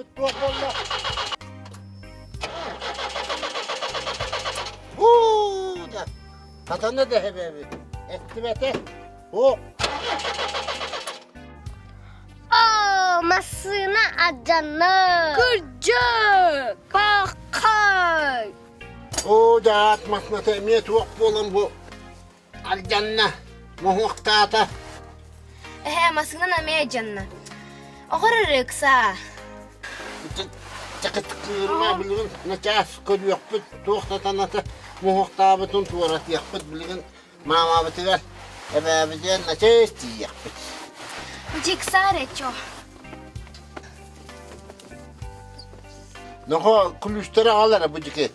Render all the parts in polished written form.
Эппит туох буолла? Уу да, сатана да эбэбит. Эстибэтэ. О! О, массыына алдьанна! Кырдьык! Баххай! Оо, дьаат массыыната эмиэ туох буолан бу алдьанна, моһуохтаата. Эһээ, массыынан эмиэ алдьанна. Оҕор ыксаа. Чакытыкыырыма билигин начаас көрүөхпүт, туох сатаната моһуохтаабытын туоратыахпыт билигин маамабытыгар эбээбитигэр начаас тиийиэхпит. Дьиксаар эчо. Нохо күлүүстэрэ аҕалара бу дьики.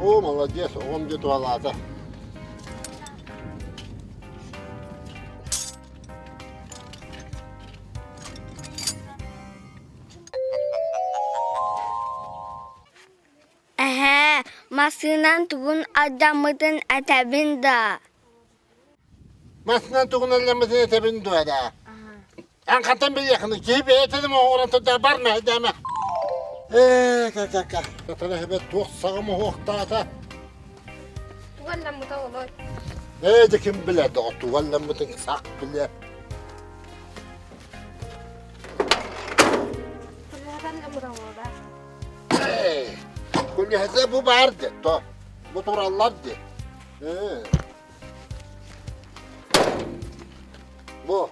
О, молодец, оҕом дьэ туһалаата. Эһээ, массыынан тугун алдьаммытын этэбин да? Массыынан тугун алдьаммытын этэбин дуо да? Эн хантан билиэххиний? Киһи бэйэтэ да оҥорон турда бар мэһэйдээмэ. Ээ, ка-ка-ка. Сатана эбэт туох саҕа моһуохтаата? Тугалламмыта олор. Ээ, дьэ ким билэр доҕор, тугалламмытын сах билэр. Күлүһэтэ бу баар дии, то. Бу тураллар дии. Бу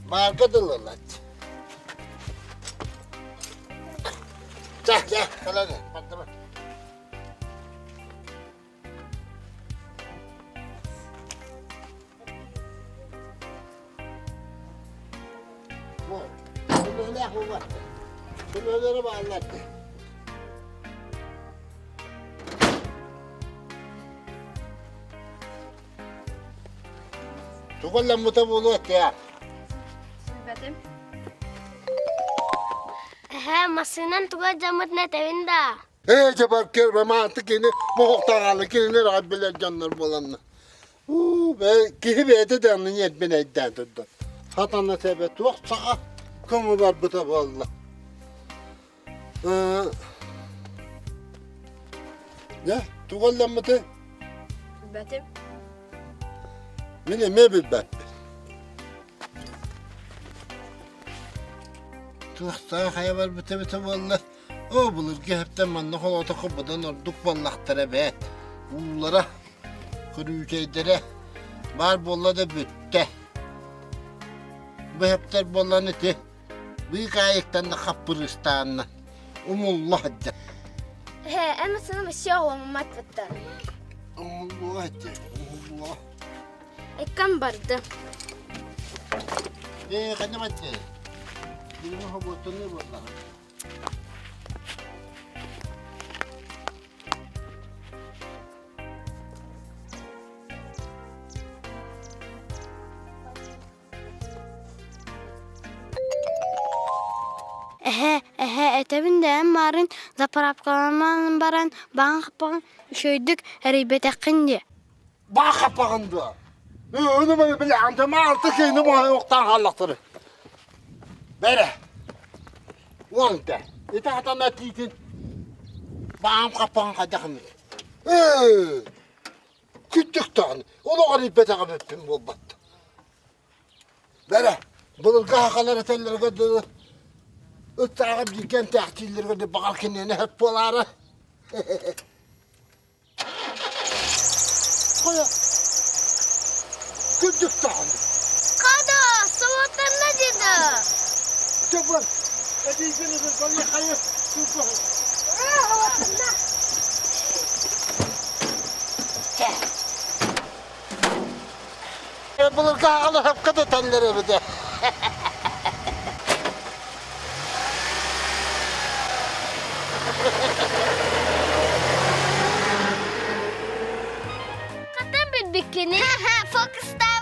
баарга дылылар. Чэ, чэ, кэлэн, бардыбыт. Көлүөлээх буолбат. Көлүөлэри бааллар дии. Тугу ылламмыта буолуо этэ? Билбэтим. Эһээ, массыынан туга дьаммытын этэбин да? Ээ, дьэ бар маанты кини моһохтааҕалы кинилэр аҕай билэр дьоннор буоланна. Уу, киһи бэйэтэ да анны ньиэрбин өйдөөн турда. Сатана тэбэ туох саха көҥү барбыта буолла. Дьэ, тугу ылламмыты? Билбэтим. Мин эмиэ билбэппин. Туохтаах хайа барбыта эбитэ буолла. Оо, былыргы эһэптэн манна холоотоххо быдан ордук буоллахтара эбээт. Уулара, көрүүчэйдэрэ баар буолла да бүттэ. Бу эһэптэр буоллан ити быыкаайыктан да хаппырыыстаанна умулла сылдьар. Эһээ, эн массыынам өссө оҕоломмат быттар. Умуллуо этэ, умуллуо. Эккам барды. Ээ, ханна барды? Билигин хобуоттаныы буоллаҕа. Эһээ, эһээ, этэбин да эн маарын заправкаланан баран баҕаҥ хаппаҕын үчүгэйдик эрийбэтэххин дии. Баа хаппаҕын дуо? Ону били антыма алты киһини уохтаан хааллахтары. Бэрэ. Уонта. Ити хатана тиитин баам хаппаҕын хайдахын. Ээ, күттүк даҕаны. Олоҕор илбэтэҕэ бүппүн буолбат. Бэрэ, былыргы сахалар этэллэригэр дылы ыттааҕар бииргэ эмтээхтииллэригэр дылы баҕар киниэнэ сөп буолаары. Хайа, күндүк даҕаны. Хада, суотанна деді. Чабыр, эдийгин ытырбалыы хайы турбаһын. Былыргы аҕалар хапка да этэллэр эбит. Хатан билбиккини. Фокустаабытым.